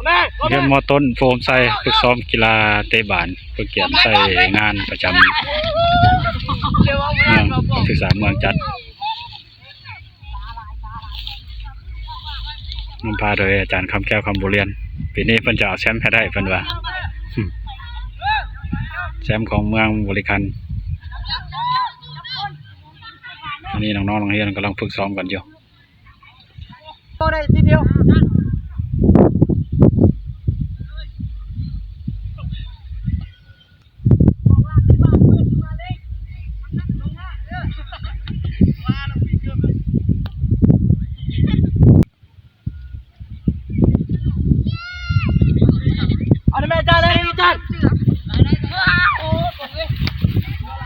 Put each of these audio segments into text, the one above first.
ໂຮງຮຽນ ມ.ຕົ້ນ ໂພນໂຮມໄຊ ຝຶກຊ້ອມກິລາເຕະບານ ເພື່ອກຽມໃສ່ງານປະຈຳເມືອງ ນັກສຶກສາເມືອງຈັດ. ນຳພາໂດຍອາຈານຄຳແກ້ວ ຄຳບົວລຽນ. ປີນີ້ເພິ່ນຈະເອົາແຊມໃຫ້ໄດ້ ເພິ່ນວ່າ ແຊມຂອງເມືອງບໍລິຄັນ. ອັນນີ້ນ້ອງໆໂຮງຮຽນກຳລັງຝຶກຊ້ອມກັນຢູ່. ໂຕໄດ້ທີດຽວ.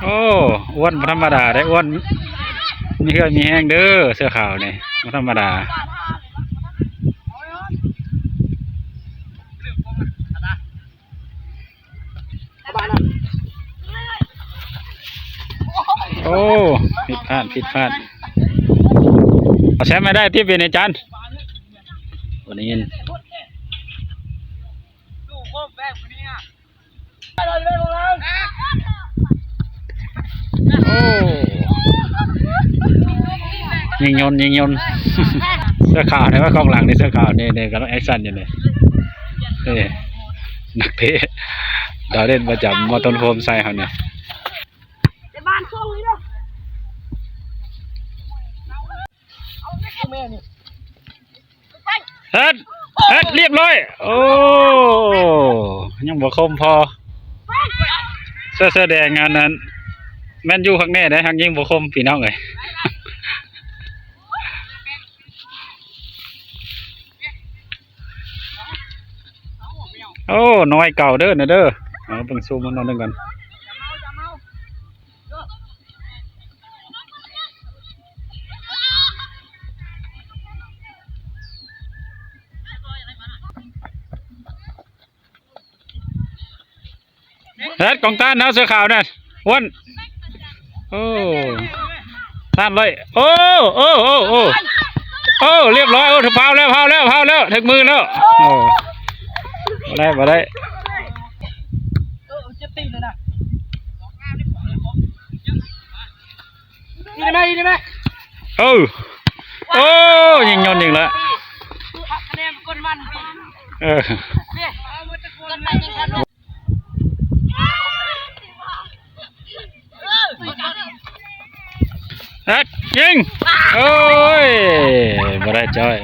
ໂອ້ ອ້ວນບໍ່ທຳມະດາເດ້ ອ້ວນມີເຫື່ອມີແຮງເດີ ເສື້ອຂາວນີ້ບໍ່ທຳມະດາ. ໂອ້ ຜິດພາດ ຜິດພາດ. ເອົາແຊມໃຫ້ໄດ້ຕິ ເປັນອາຈານ. ບໍ່ໄດ້ຍິນ. ໂອ້ ຍິງຍົນ ຍິງຍົນ. ເສື້ອຂາວນີ້ວ່າ ກອງຫຼັງນີ້ເສື້ອຂາວນີ້ ນີ້ກຳລັງແອັກຊັນຢູ່ນີ້. ນີ້ ນັກເຕະ ດາວເດັ່ນປະຈຳ ມ.ຕົ້ນ ໂພນໂຮມໄຊເຮົານີ້. ເຮັດ ເຮັດ ລຽບຮ້ອຍ. ໂອ້ ຍັງບໍ່ຄົມພໍ. ເສື້ອ ເສື້ອແດງອັນນັ້ນ ແມ່ນຢູ່ຄັກແນ່ເດ້ ຫາກຍິງບໍ່ຄົມ ພີ່ນ້ອງເອີຍ. ໂອ້ ນ້ອຍເກົ່າເດີນະເດີ. ເອົາເບິ່ງຊູມມັນໜ້ອຍໜຶ່ງກ່ອນ. ເຮັດ ກອງຕ້ານເຮົາເສື້ອຂາວນັ້ນ ອ້ວນ. ໂອ້ ຕ້ານໄວ້. ໂອ້ ໂອ້ ໂອ້ ໂອ້ ໂອ້ ລຽບຮ້ອຍ. ໂອ້ ຟາວແລ້ວ ຟາວແລ້ວ ຟາວແລ້ວ ຖືກມືແລ້ວ. ໂອ້ ບໍ່ໄດ້ ບໍ່ໄດ້. ເອີ ເຈັບຕີນເລີຍນະ. ອີກໄດ້ໄໝ ອີກໄດ້ໄໝ? ເອີ ໂອ້ ຍິງຍົນອີກແລ້ວ. ເອີ ເຮັດ ຍິງ. ໂອ້ຍ ບໍ່ໄດ້ຈ້ອຍ.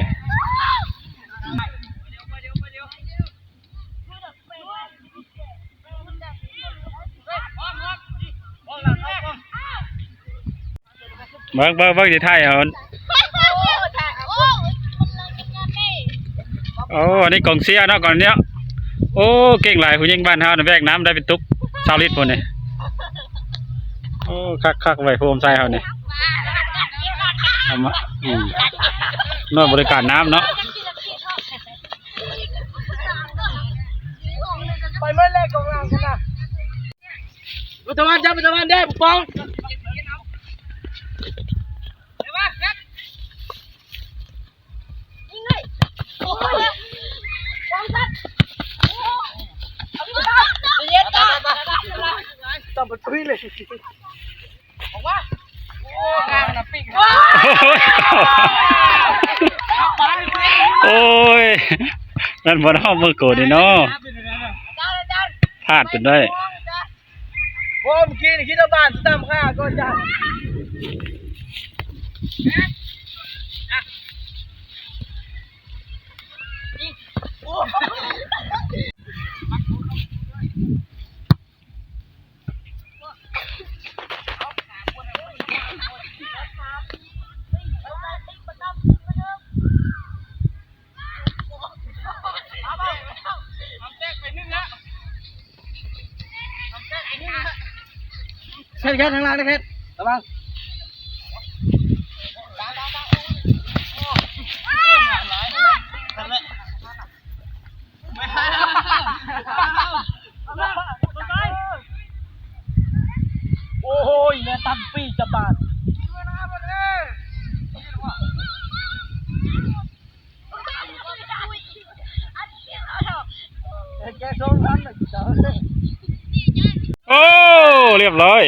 ເບິ່ງ ເບິ່ງ ເບິ່ງ ຊິຖ່າຍເອົາ. ໂອ້ ອັນນີ້ກອງເຊຍເນາະ ກອງເນຍ. ໂອ້ ເກັ່ງຫຼາຍ ຜູ້ຍິງບ້ານເຮົານະ ແບກນ້ຳໄດ້ເປັນຕຸກຊາວລິດພຸ້ນນີ້. ໂອ້ ຄັກໆ ໄວ້ໂຮມໃສ່ເຮົານີ້ ເອົາມາ ອືມ ໜ່ວຍບໍລິການນ້ຳເນາະ. ໄປເໝິດແລ້ວກອງຫຼັງພຸ້ນນະ. ປະຕະວັນຈ້າ ປະຕະວັນເດ້ ປອງ. ຕ້ອງໄປຕຸ້ຍເລີຍ. ໂອ້ຍ ນັ້ນບໍ່ເນາະ ມືໂກນີ້ເນາະ ພາດຈົນໄດ້. ໂອ້ ເມື່ອກີ້ນີ້ຄິດວ່າບ້ານຊິຕຳຂ້າກ່ອນຈ້າ. ເຄດ ເຄດ ທາງຫຼັງເດ້ ເຄດ ລະວັງ. ໂອ້ຍ ແລະ ຕັນປີຈະບາດ. ໂອ້ ລຽບຮ້ອຍ.